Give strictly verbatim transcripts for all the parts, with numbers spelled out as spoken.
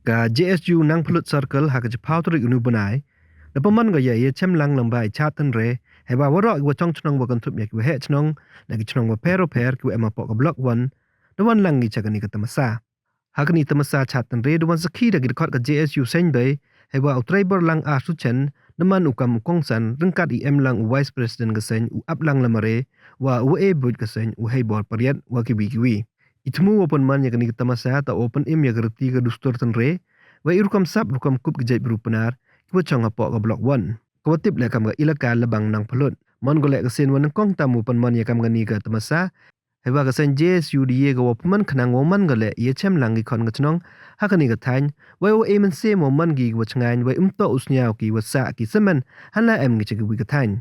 Ka J S U Nangphyllut Circle ha ka chiphaw tarik uni u bnai da pynman ko ya i yachem lang lyngba i chaad tynre, heiwa waroh ki wa chong chnong wa kynthup ya ki waheh chnong na ki chnong wapher wapher ki wa em hapoh ka Block One, da wan lang ki cha kani ka tamasa. Ha kani tamasa chaad tynre da wan sakhi da ki dkhot ka J S U Seiñbei, heiwa u Tribal Lang Arsuchen da man u kam u kongsan, ryngkat i em lang u Vice President ka seiñ u Aplang Lamare, wa u wa e buit ka seiñ u Heibor Pariat, wa kiwi kiwi. I thmu wa pynman ya kani ka tamasa toh wow pynim ya ka riti ka dustur tynre, wa i rukom sap rukom kup ki jaitbru Pnar ki wa chong hapoh ka Block One, ka wa tip leh kam ka Elaka Labang Nangphyllut. Man ko leh ka sien wa nyngkong tam wow pynman ya kam kani ka tamasa, heiwa ka seiñ J S U da ye ka wow pynman khnang wow man ko leh i yachem lang ki khon ka chnong ha kani ka thaiñ, wa wow e mynsiem wow man ki ki wa chngaiñ, wa ym toh u sñiaw ki wa sah ki samen hanla em ki cha kiwi ka thaiñ.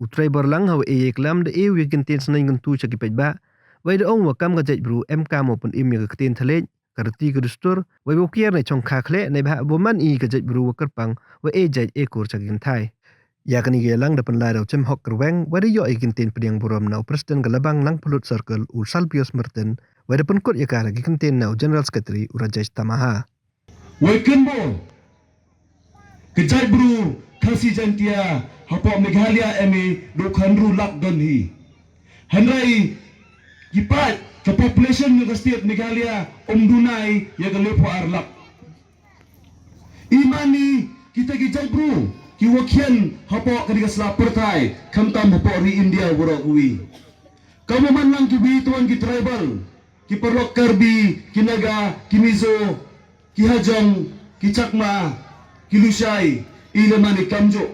U Tribal Lang ha wa e yaklam da e u ya ki ktien sneiñ kyntu cha ki paidbah, wei da ong wa kam ka jaitbru em kam wow pynim ya ka ktien thylliej, ka riti ka dustur, wei wow kiar ne chongkha khleh, neibhah wa man i ka jaitbru wa kyrpang wa e jait e kur cha ki kynthai. Ya kani ka yalang da pynlai da u Chemhok Kyrweng, wei da yoh i ki ktien pdiang burom na u President ka Labang Nangphyllut Circle u Salpios Martin, wei da pynkut ya ka da ki ktien na u General Secretary u Rajesh Tamaha. Wei kynmaw, ka jaitbru Khasi Jaintia hapoh Meghalaya em i du khanru lak don hi. Hynrei ki paid ka population yong ka state Meghalaya ym duna i ya ka lephaw ar lak. I man i kita ki jaitbru ki wa khian hapoh kani ka sla pyrthai, khamtam hapoh ri India waroh kawi. Kam wa man lang kiwi, tuan ki tribal, ki paralok Karbi, ki Naga, ki Mizo, ki Hajong, ki Chakma, ki Lushai, i le man i kamjooh.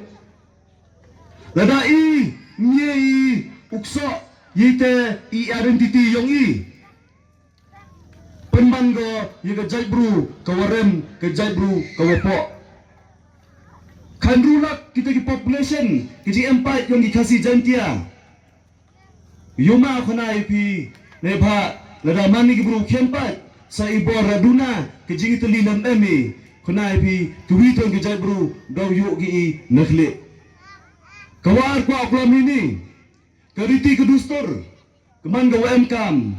Lada i, ym ye i u ksoh ya ite i identity yong i, pynman ko ya ka jaitbru ka wa rem, ka jaitbru ka wa poh. Khanru lak kita ki population, ki jingem paid yong ki Khasi Jaintia. Yow ma khana i phi, neibhah lada man i ki bru khian paid, sa i bor ra duna ka jingitylli lam em i, khana i phi, kiwi tong ki jaitbru daw yoh ki i na khlieh. Ka wa ar kwah u klam i ni, ka riti ka dustur ka man ka wa em kam.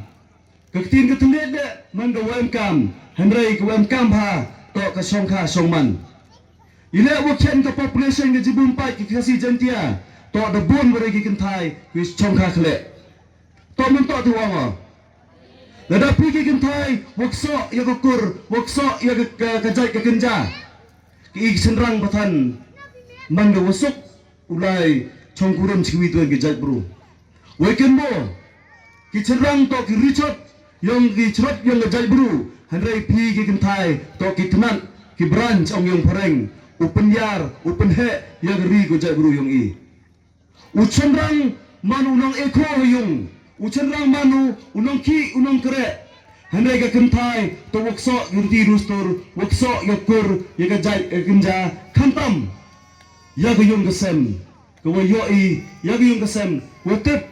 Ka ktien ka thylliej de man ka wa em kam, hynrei ka wa em kam bha toh ka chongkha chongman. I leh wa khian ka population ka jibun paid ki Khasi Jaintia, toh da bun wa re ki kynthai ki chongkha khleh. Toh man toh ti wa wa. Lada phi ki kynthai wa ksoh ya ka kur, wa ksoh ya ka, ka, ka jait ka kynja, ki i ki chynrang pathan man ka wa suk u lai chong kurim chi kiwi tong ki jaitbru. Wei kynmaw, ki chynrang toh ki richot yong ki chrot yong ka jaitbru, hynrei phi ki kynthai toh ki tnat, ki branch ong yong phareng, u pynyar, u pynheh ya ka ri ka jaitbru yong i. U chynrang man u nong ekho ha yung, u chynrang man u, u nong khih, u nong kreh. Hynrei ka kynthai toh wa ksoh ya ka riti dustur, wa ksoh ya ka kur, ya ka jait, ya ka kynja, khamtam ya ka yung ka sem. Ka wa yoh i ya ka yung ka sem, wa tip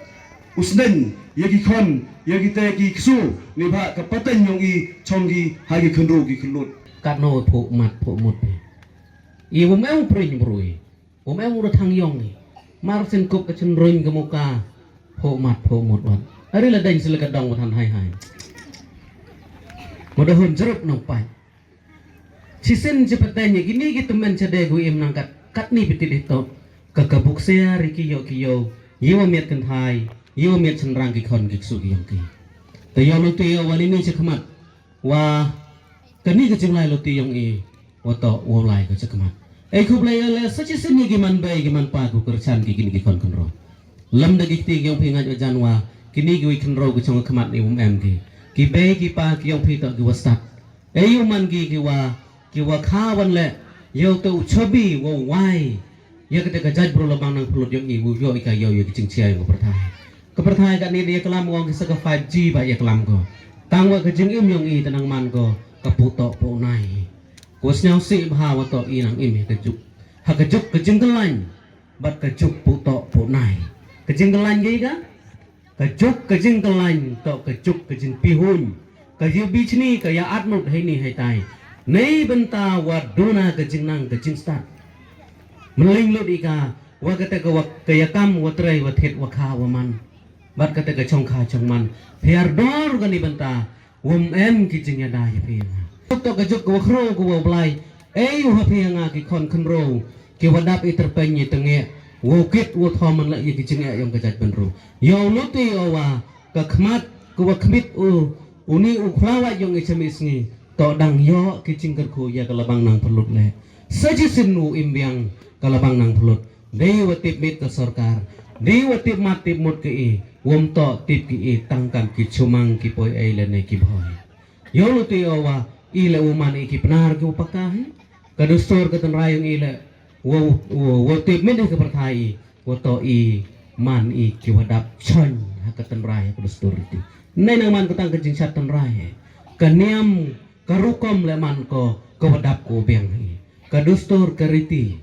u sneng ya ki khon, ya kite ki ksu, neibhah ka pateng yong i chong ki ha ki khynroo ki khyllood. Katno phuh mat phuh mut i. I wa em u pring bru i. Wa em u da thang yong i. Mar sien kup ka chynroiñ ka muka. Phuh mat phuh mut wat. Ari la dang sila ka dong wa than hai hai. Wa da hun jrup nong paid. Chisien chi pateng ya kini ki tymmen chade ko im nang kat, katni piti di toh. Ka ka buksia ri ki yoh ki yoh. Ye wa miat kynthai, ye wa miat chynrang ki khon ki ksu ki yong ki. Te yoh luti yoh wa lini chi khmat. Wa kani ka jinglai luti yong i, wa toh wow lai ka chi khmat. Ei khublei ya le sa chisien ya ki man bei ki man pa ku kyrchan ki kini ki khon khynroo. Lam da ki kti ki yong phi ngait wa jan wa kini ki wei khynroo ki chong khmat ni um em ki. Ki bei ki pa ki yong phi toh ki wa stad. Ei u man ki ki wa, ki wa kha wan le, yow te u chobi wa wai. Ya kate ka jaitbru Labang Nangphyllut yong i, u yoh i ka yow ya ki jingchia yong ka pyrthai. Ka pyrthai kani da yaklam ong ki sa ka five G ba yaklam ko. Tang wa ka jingim yong i te nang man ko ka putoh punai. Ko sñiaw si bha wa toh i nang im ha ka juk. Ha ka juk ka jingkyllain, bad ka juk putoh punai. Ka jingkyllain ka i ka? Ka juk ka jingkyllain toh ka juk ka jingpihuñ. Ka ya bichni ka ya atmut heini heitai. Nei bynta wa duna ka jingnang ka jingstad. Mylliñ lut i ka, wa kate ka wa, ka ya kam wa trei wa thied wa kha wa man. Bad kate ka chong kha chong man. Phiar dor kani bynta, wa em ki jingyada ya phi ya nga. Toh ka juk ka wa khro ka wa blai. Ei u ha phi ha nga ki khon khynro ki wa dap i tyrpeng i tynge, wow kit wow tho man la ya ki jingeh yong ka jaitbynru. Yow luti o wa ka khmat ka wa khmit u, uni u khlawait yong i chami sngi, toh dang yoh ki jingkyrkhu ya ka Labang Nangpyrlut le. Sa chisien u im biang ka Labang Nangpyrlut. Dei wa tip mit ka sorkar, dei wa tip mat tip mut ka i, wom toh tip ki i tang kam ki chumang ki poi ei lane ki bhoi. Yow luti o wa i le u man i ki Pnar ki u paka hi. Ka dustur ka tynrai yong i le wow, wow, wow tip mit hi ka pyrthai i, wa toh i man i ki wa dap choin ha ka tynrai ha ka dustur riti. Nei nang man ka tang ka jingchat tynrai hi. Ka niam ka rukom le man ko ka wa dap ko biang hi. Ka dustur ka riti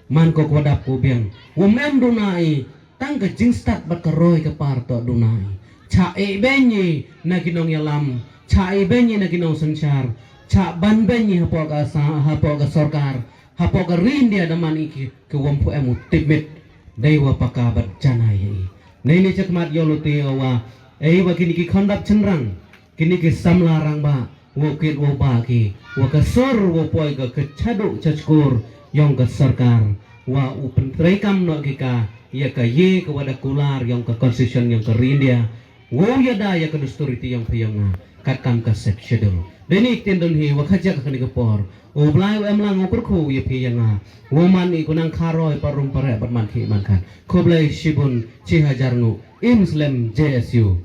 man ko ka wa dap ko biang. Wom em duna i, tang ka jingstad bad ka roi ka par toh duna i. Cha e beng i na ki nongyalam, cha e beng i na ki nongsynshar, cha ban beng i hapoh ka sa-, hapoh ka sorkar, hapoh ka ri India da man i ki, ki wom pu em u tip mit, dei wa paka bad janai i. Nei ni chakmat yow luti o wa, ei wa kini ki khon dap chynrang, kini ki samla rangbah, wow kit wow bah ki, wa ka sur wow poi ka ka chadu chachkur yong ka sorkar, wa u pyntreikam noh ki ka ya ka ye ka wa da kular yong ka constitution yong ka ri India, wow yada ya ka dustur riti yong phi yong nga, kat kam ka Sixth Schedule. Dei ni ktien don hi wa khajiak ha kani ka por, u Blai u em lang u kyrkhu ya phi ya nga, wow man i ku nang kharoi parum pare bad man khi man khan. Khublei shibun chi hajar nguh, im slem J S U.